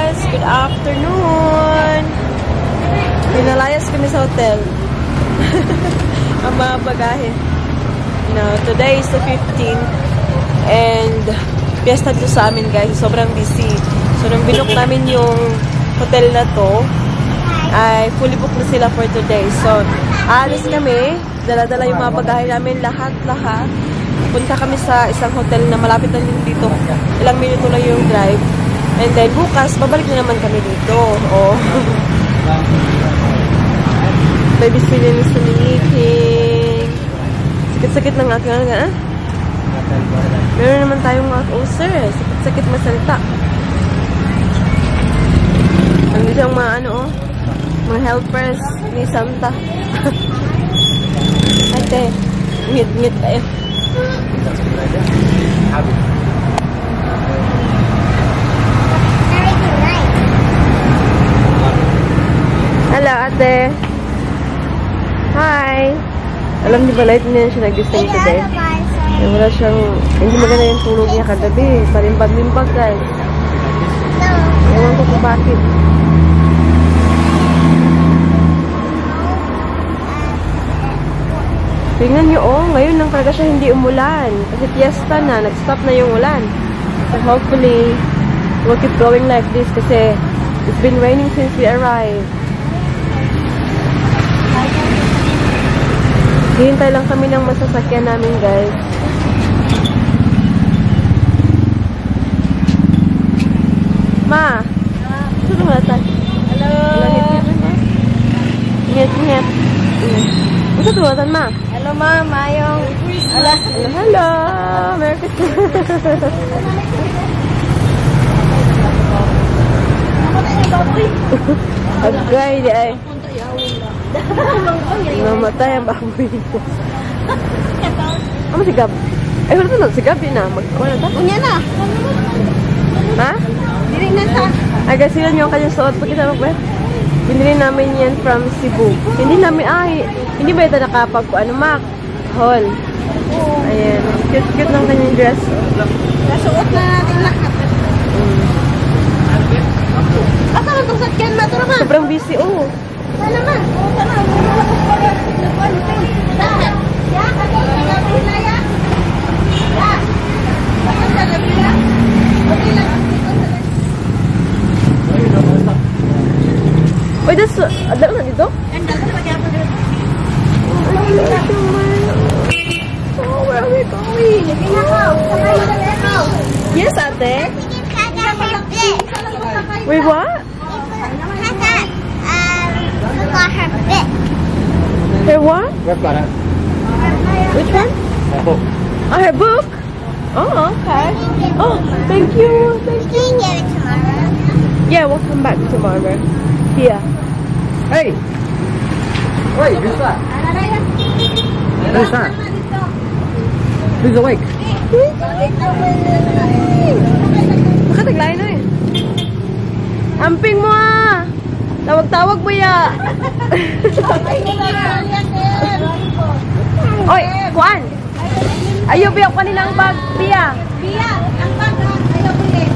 Guys! Good afternoon! Pinalayas kami sa hotel. Ang mga bagahe. No, today is the 15th and piyesta dito sa amin, guys. Sobrang busy. So, nung binook namin yung hotel na to, ay fully booked na sila for today. So, aalis kami. Dala-dala yung mga bagahe namin. Lahat-lahat. Punta kami sa isang hotel na malapit lang din dito. Ilang minuto lang yung drive. And then, bukas, babalik na naman kami dito. Oh. Baby Sweden is sleeping. Sakit-sakit ng aking ano, ah? Meron naman tayong mga ulcer. Sakit-sakit masalita. Nandito ang mga ano, oh, mga helpers ni Santa. Ate, ngit-ngit tayo. Hello, ate. Hi. Alam niyo ba, late na yan siya nag-gising today. Eh, wala siyang, hindi maganda yung tulog niya kagabi. Palimbag-limbag, guys. Ewan ko kung bakit. Tingnan niyo, oh, ngayon lang talaga siya hindi umulan. Kasi fiesta na, nag-stop na yung ulan. So hopefully, we'll keep going like this kasi it's been raining since we arrived. Hihintay lang kami ng masasakyan namin, guys. Ma! Saan mo natin? Hello! Ngit, ngit. Saan mo natin, ma? Hello, ma'am. Mayong. Hello, hello. Merry Christmas. Agay, di ay. Namatay ang baboy ko. Ano si Gab? Ay, wala na. Si Gabi na. Magkuha na ta? Unya na. Ha? Dili na ta. Ay, guys, sila niyo ang kanyang suot. Pagkita mo ba? Binili namin yan from Cebu. Hindi namin, ay, hindi ba ito nakapag, ano, Mac? Haul. Ayan. Cute-cute ng kanyang dress. Nasuot na natin lahat. Asa man itong sakyan na? Tara, ma. Sobrang busy, oh. Sana man. Sana. Uy, that's, adalo na dito? Oh, where are we going? Yes, ate. Wait, what? Forgot her bit. Her what? We've got it. Which one? Her book. Oh, her book? Oh, okay. Oh, thank you. Thank you. Can you give it tomorrow? Yeah, we'll come back tomorrow. Here. Hey! Wait, who's that? Who's that? Who's awake? Nakataglayan na eh. Amping mo ah! Tawag-tawag mo ya! Oy, kuan! Ayaw biya ko nilang bag, biya! Biya, ang bag ha! Ayaw biya!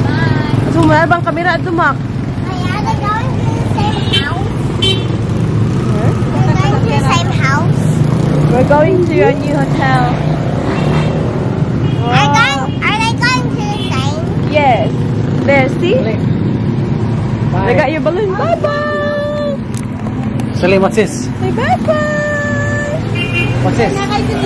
Bye! So, wala bang kamera at dumak? Are they going to the same house? Huh? We're going to the same house? We're going to your new hotel. Wow. Are they going to the same? Yes. There, see? Bye. I got your balloon. Bye-bye. Salim, what's this? Say bye-bye. What's this? 70.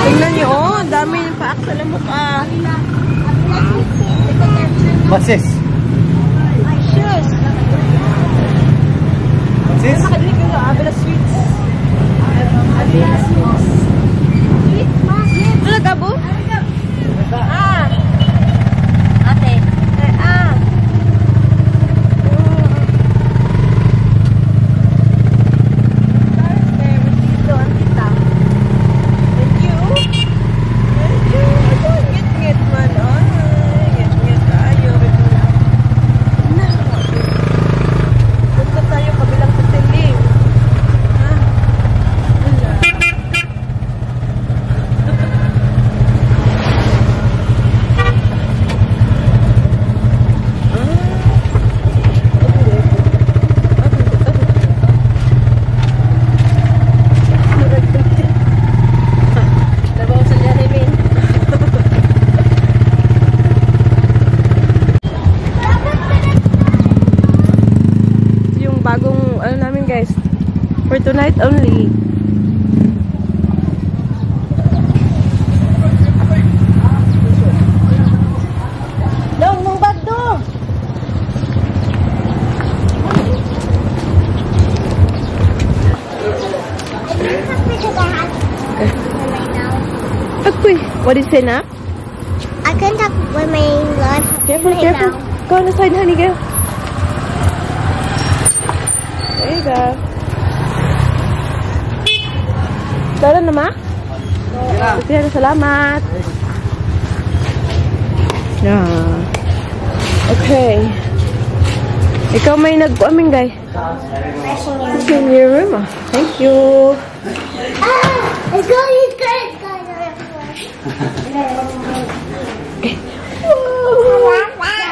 Tingnan niyo, oh. Ang dami ng paak sa mukha. What's this? Shoes. What's this? Nakadilig ko sa Avila Sweets. Avila Sweets. Ito na, Gabo? Ah. Ate. Ah. Punta tayo kabilang hotel eh. Ha? For tonight only. Dong, mong bag dong. Okay. What did you say now? I can talk with my life. Careful, careful. Go on the side, honey, go. There you go. Tara na, ma? Yeah. Salamat. Yeah. Okay. Ikaw may nag-aming, guy. It's in your room, ah. Thank you. Ah, it's going, it's going, it's going.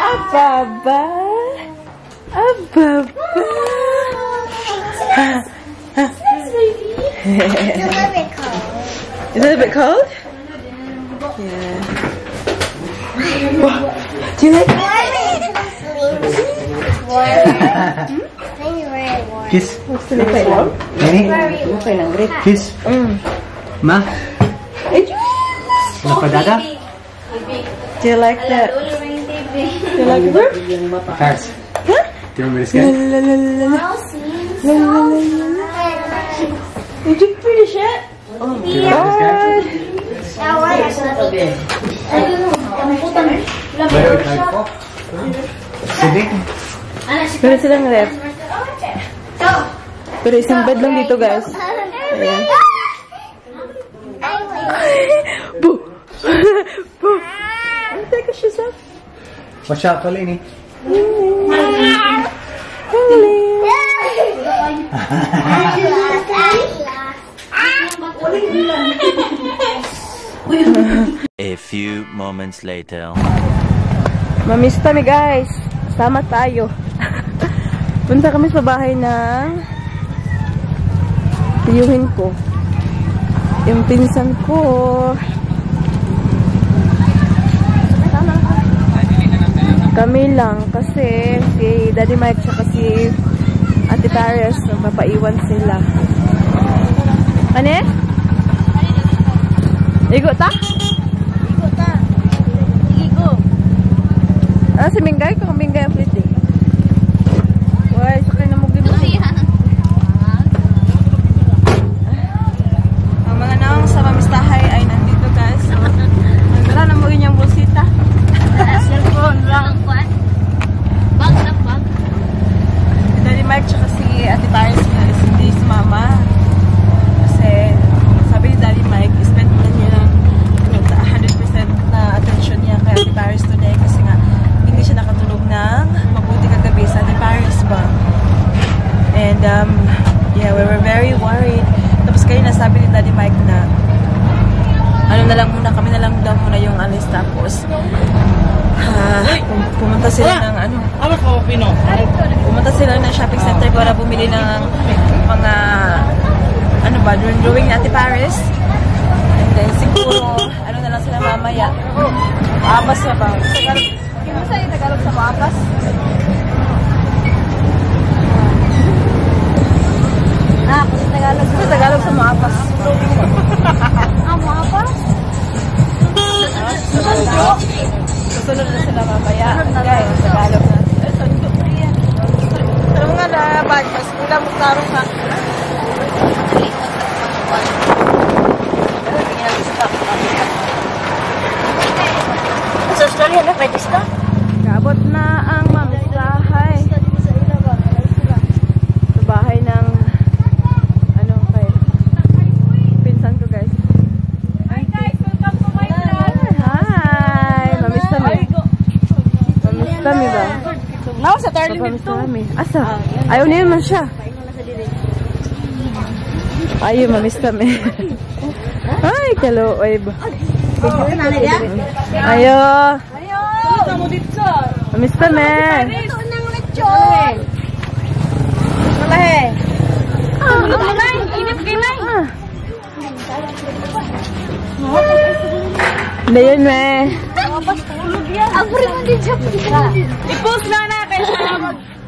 Ababa. Ababa. It's a little bit cold. Is it a bit cold? Yeah. Do you like it? It's warm. It's very warm. Kiss. It's warm. Nini? Kiss. Ma? Napadada? Do you like that? Do you like the room? Paris. Huh? Do you remember this guy? La, la, la, la, la. Did you finish it? Oh my Do you remember this guy? God. Sydney? Meron silang ref. Pero isang bed lang dito, guys. Ayan. Boo! Boo! Take a shoes off. Watch out for Lainey. A few moments later. Mamiss kami, guys. Sama tayo. Punta kami sa bahay ng tiyuhin ko. Yung pinsan ko. Kami lang kasi si Daddy Mike tsaka si Ate Paris, magpapaiwan sila. Ano? Igo ta? Igo ta. Igo. Ah, si Mingay? Kung Mingay ang fleet eh. Uy, sakay na mo gino. Ang mga naong sa mamistahay ay nandito, guys. So, nagdala na mo inyong bolsita. Cellphone lang. Bag na bag. Si Daddy Mike tsaka si Ate Paris na is hindi sumama. Kasi sabi ni Daddy Mike, spend muna niya ng 100% na attention niya kay Ate Paris today kasi nga hindi siya nakatulog ng mabuti kagabi sa Ate Paris ba. And yeah, we were very worried. Tapos kayo nasabi ni Daddy Mike na ano na lang muna, kami na lang daw muna yung alis. Tapos pumunta sila ng ano, pumunta sila ng shopping center para bumili ng mga ano ba, drawing ni Ate Paris. And then siguro ano na lang sila mamaya. Maapas na ba? Tagalog. Yung Tagalog sa maapas? Ah, kasi Tagalog. Sa Tagalog sa maapas. Ah, maapas? Susunod na sila mamaya. Guys, Tagalog na. Ay, sando na yan. Ano nga na, bag? Mas kulang mo tarong ha. Sa Australia na, pwede ka? Kaabot na ang mamistahay. Sa bahay ng ano kay pinsan ko, guys. Hi guys, welcome to my vlog. Hi! Mamista mi. Mamista mi ba? Now sa 30 Mamista mi. Asa? Ayaw niya man siya. Ayaw, mamista mi. Ay, kaluoy ba? Ayo! Mamista mi. Ito nang lechon. Malahe. Inip kay Nay. Dayon, me. I-post na na kay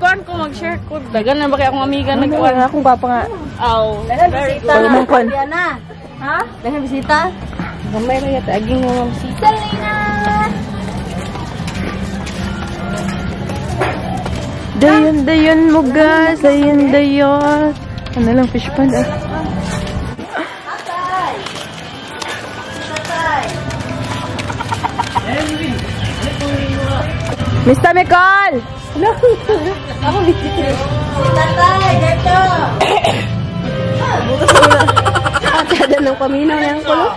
kuan ko mag-share ko. Dagan na ba kay akong amiga Nagkuhan nagkuan. akong papa nga. Oh, very good. Bisita na. Ha? Daghang bisita? Gamay ra yata aging mga bisita. Selena! Dayon, dayon mo guys. Dayon, dayon. Ano lang, fish pond ah. Tatay! Tatay! Mr. Nicole! Ako, Tatay! Dito! Bukas na. Atada ng paminaw niyang kulo.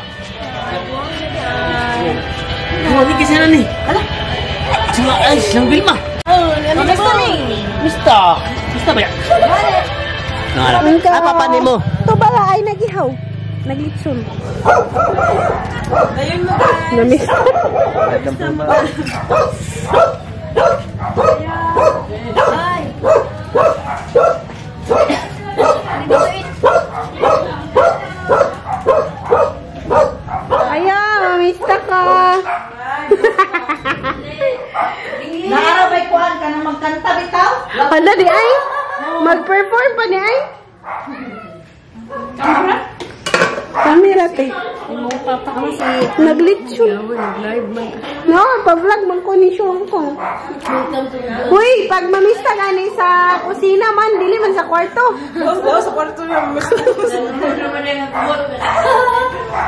Mami kasi na ni. Ala. Sila ay silang Vilma. Mr. ni. Mista. Mista ba ya? Nangala. Apa pa nimo? Ito bala ay nagihaw. Naglitson. Ayun mo guys. Namiss. Aya, mamista ka. Naarabay kuan ka na magkanta bitaw? Hala di ay. Mag-perform pa ni ay. Camera? Camera te. Naglitson. No, pa-vlog man ko ni Sean ko. Uy, pag mamista gani sa kusina man, dili man sa kwarto. Oo, sa kwarto niya.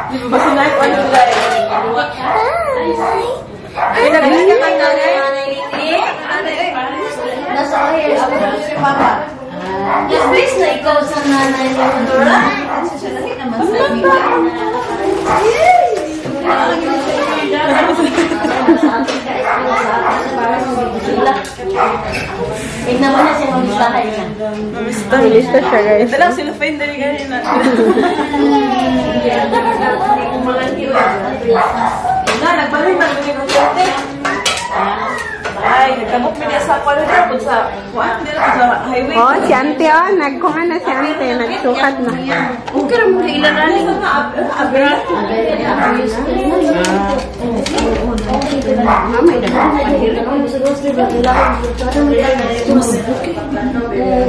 Di ba sinay ko ano live? Ay, nag-live ka kay nanay? Nasa air, si Papa. Yes, please na ikaw sa nanay ni Dora. Tignan mo na siya mamistahay niya. Mamista. Mamista siya, guys. Ito lang, sila Fane dali ganyan na. Na, nagbalay man dali ng konti. Ay, nagtabok mi niya sa kuwan na po sa kuwan nila po sa highway. Oh, si ante oh, nagkuha na si ante, nagsukat na. Okay ra mo ilan ani abra.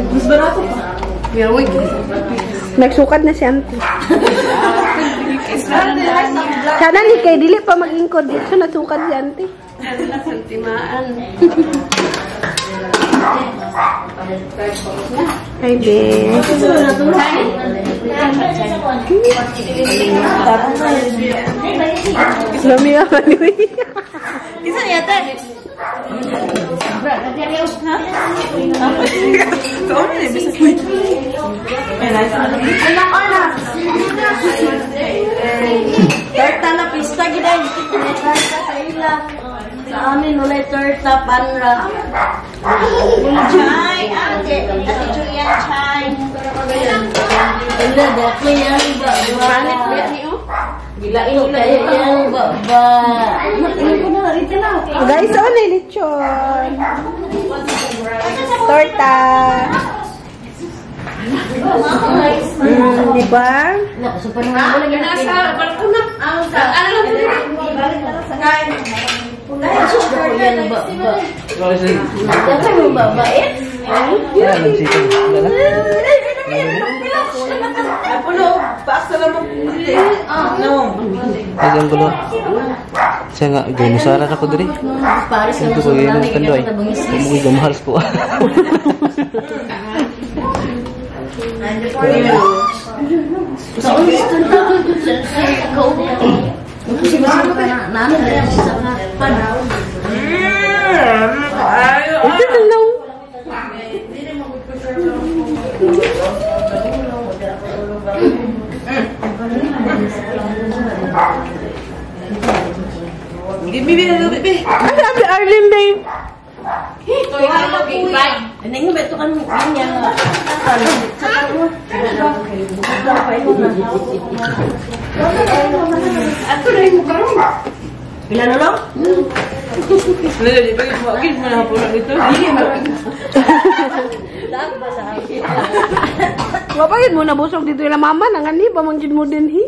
Mas barato pa. Nagsukat na si ante. Sana ni kay dili pa mag-ingkod dito nasukat si ante. Hi, babe. Lami ka man. Isa niya te. Torta na pista giday. Torta sa ila. Sa amin walay torta panra. Chay, ate, ate Julian chay. Wala dako yan ba? Panit ba ni oh? Gilain kayo yan ba ba? Guys, oh, na lechon. Torta. Di ba? Siya nga, gano'n ako diri. Ito ko yun ang tandoy. Kumuhi gamahal ko. Ito na. Give me a little bit, babe. Sabi Arlene, babe. Wapagin mo na busog dito yung mama, nangani pa man mo din hi.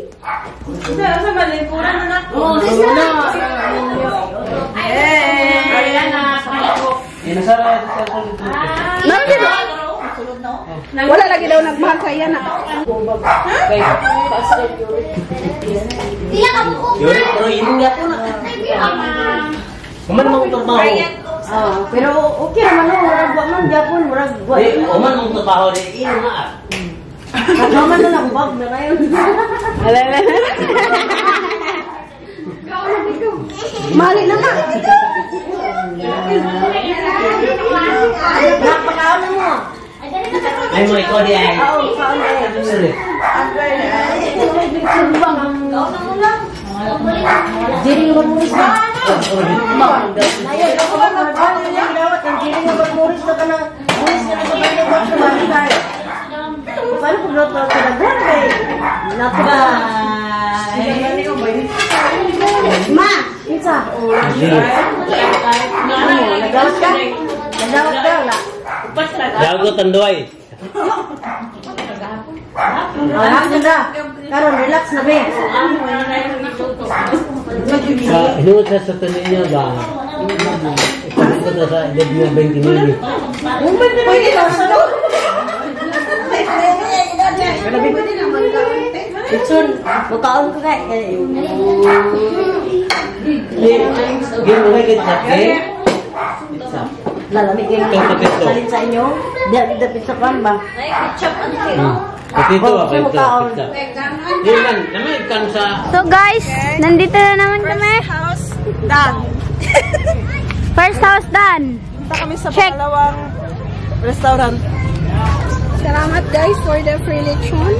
Wala lagi daw nagmahal sa iya na. Pila ka buok. Yuri, pero yun nga po na. Human mong trabaho. Pero okay naman no, murag wa man gyapon, murag wa. Eh, human mong trabaho rin. Ino nga. Naman na lang bag na kayo. Alala. Mali na ma. Napakaon mo. Ay mo, ikaw di ay. Oo, kaon na. Diri nga magmuris na. Nayon, ako ba magdawat ang diri nga magmuris na ka na. Muris ka na sa pagdawat sa mga. Paano kung luto sa daghan kay napaka. Ma, isa. Ano, nagdawat ka? Nagdawat ka wala? Dago tanduay. Wala na. Karon relax na be. Hinuot sa tanin niya ba? Ipakita ko sa edad niya 29. Pwede na sa do. Itson, bukaon ko kay. Game mo kay ketchup, eh? Lalamig kayo. Salin sa inyo. Di dapit sa kwan ba? Potato ah, potato. Yun man, naman kan sa. So guys, nandito na naman kami. House done. First house done. Punta kami sa pangalawang restaurant. Salamat guys for the free lechon.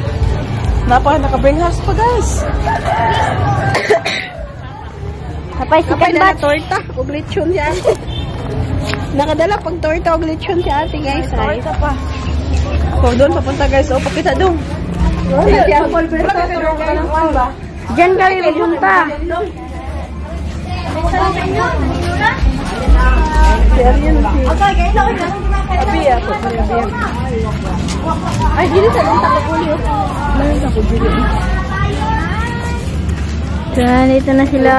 Napa, naka-bring house pa guys. Kapay si Kapay na Kanbat. torta ug lechon si ate. Nakadala pag torta ug lechon si ate guys. Ay. Torta pa. So doon papunta guys. O, pakita doon. Diyan kami pupunta. Ay, dili sa lang takapuli. So, nandito na sila.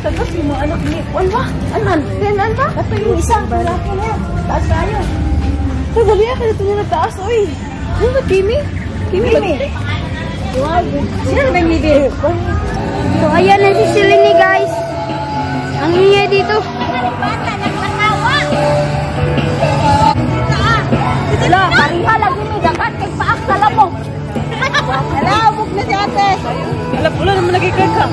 Tapos yung mga anak ni Walwa. Anan, tenan ba? Ito yung isa. Malaki na. Taas tayo. So, dali ka dito niya nagtaas, oy. Ano ba, Kimi? Kimi? Sino na ba yung baby? So, ayan na si Celine guys. Ang ingay dito. Wala, pariha lagi may dapat kay paak sa lamok. Ala, ubog na si ate. Alam, wala naman nagigag ka.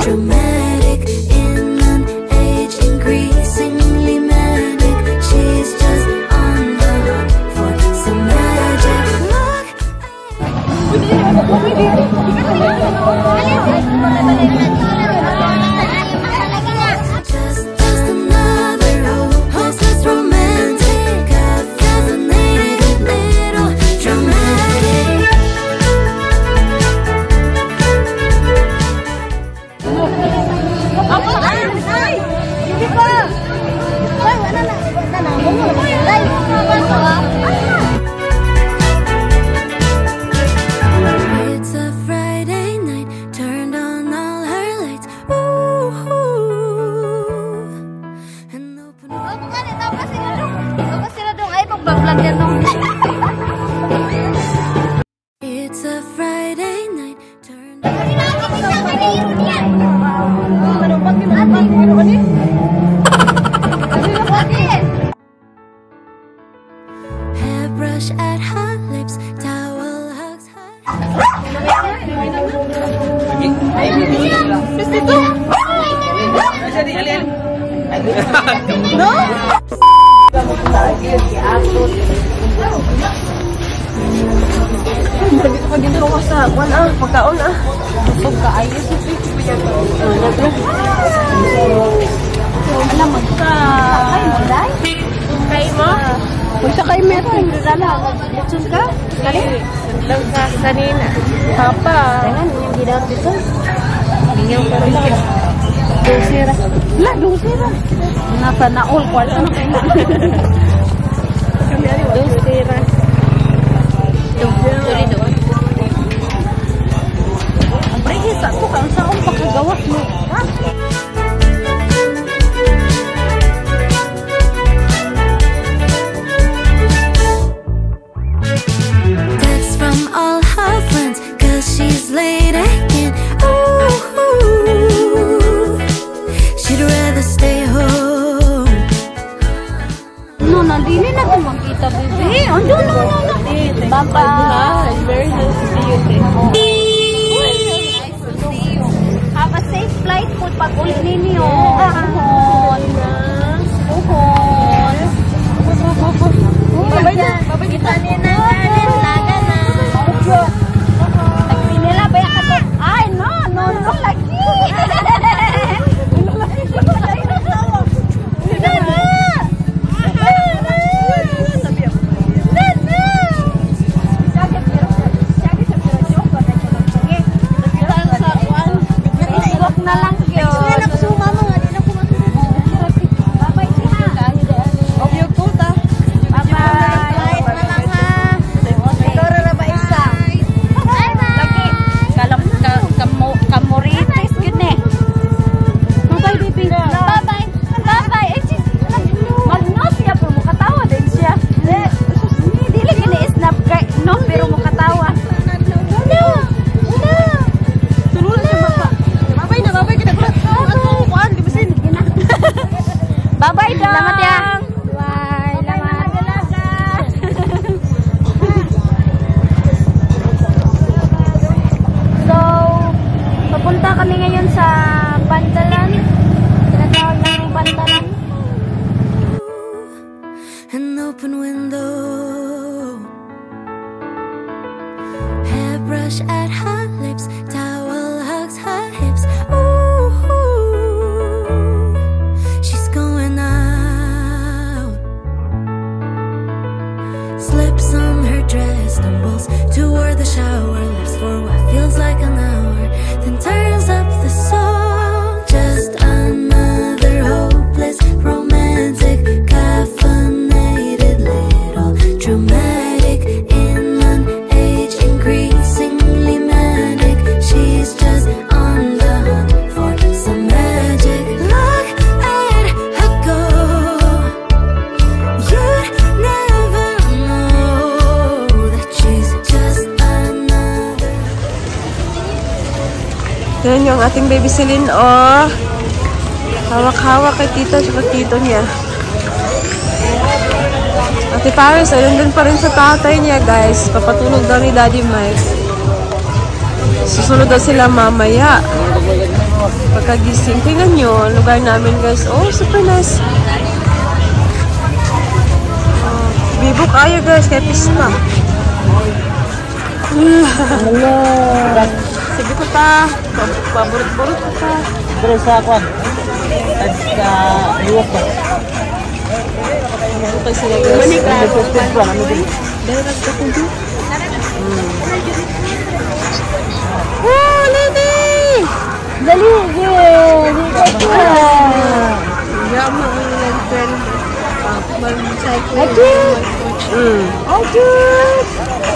Dramatic in an age increasingly manic. She's just on the hunt for some magic. Look. Just another hopeless romantic, caffeinated little dramatic. Hindi pa. Ay, wala na. Wala na. It's a Friday night, turned on all her lights. Ooh, and open. It's a Friday night, turned. Hairbrush at her lips, towel hugs her. Dito pa ginawa sa kwan ah, pagkaon ah. Busog ka ayos. Alam mo sa kay mo? Unsa kay meron? Lechon ka? Kali. Lang sa kanina. Papa. Hindi daw dito. Dosera. La, dosera. Nasa naol ko ano kay na. Dosera. Ang prehisa ko kan sa akong pagkagawas mo. Dili na to makita, baby. Oh, no, no, no, no. Bye-bye. It's very nice to see you. Nice to see you. Have a safe flight po pag uli ninyo. Uhon. Uhon. Bye-bye na. Bye-bye. Kita niya na laga na. Nagpinila ba ka to? Ay, no, no, no, lagi. Nana! Nana! Isbok na lang yun. Bye-bye siya. Bye-bye. Lagi. Kamuritis yun eh. Bye-bye, baby. Bye-bye. Bye-bye. Eh, sis, magno siya, pero mukatawa din siya. Dili gini snap kay no, pero mukatawa. No. No. Tulungan siya baba. Bye-bye na, bye-bye kita. Kuan, di ba sin? Bye-bye, dong. Salamat ya. Bye. Salamat. So, papunta kami ngayon sa Pantalan. Tinatawag ng Pantalan. An open window, hairbrush at her lips, towel hugs her hips. Ooh, she's going out. Slips on her dress, stumbles toward the shower, lifts for what feels like an hour, then turns up the song. Just another hopeless romantic, caffeinated little dramatic. In an age increasingly manic, she's just on the hunt for some magic. Look at her go. You'd never know that she's just another. Yan yung ating baby Celine, oh. Hawak-hawak kay tita at tito niya. Ate Paris, ayun din pa rin sa tatay niya, guys. Papatulog daw ni Daddy Mike. Susunod daw sila mamaya. Pagkagising. Tingnan nyo, ang lugar namin, guys. Oh, super nice. Oh, bibo kayo, guys. Kaya pista. Sige pa pa. Paburot-burot pa pa. Pero sa kwan. At sa iwak ba? Okay sila, guys. Dahil nagkakundo. Oh, Lady! Dali,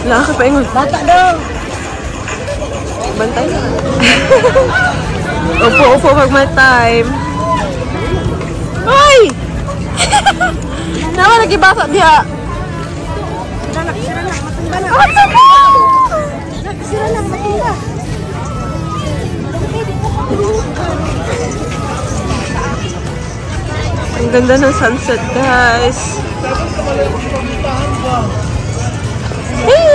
Nakakapaingon. Bata daw. Bantay na. Upo, upo pag may time. Ay! Naman lagi bata diha. Ang ganda ng sunset, guys. Hey!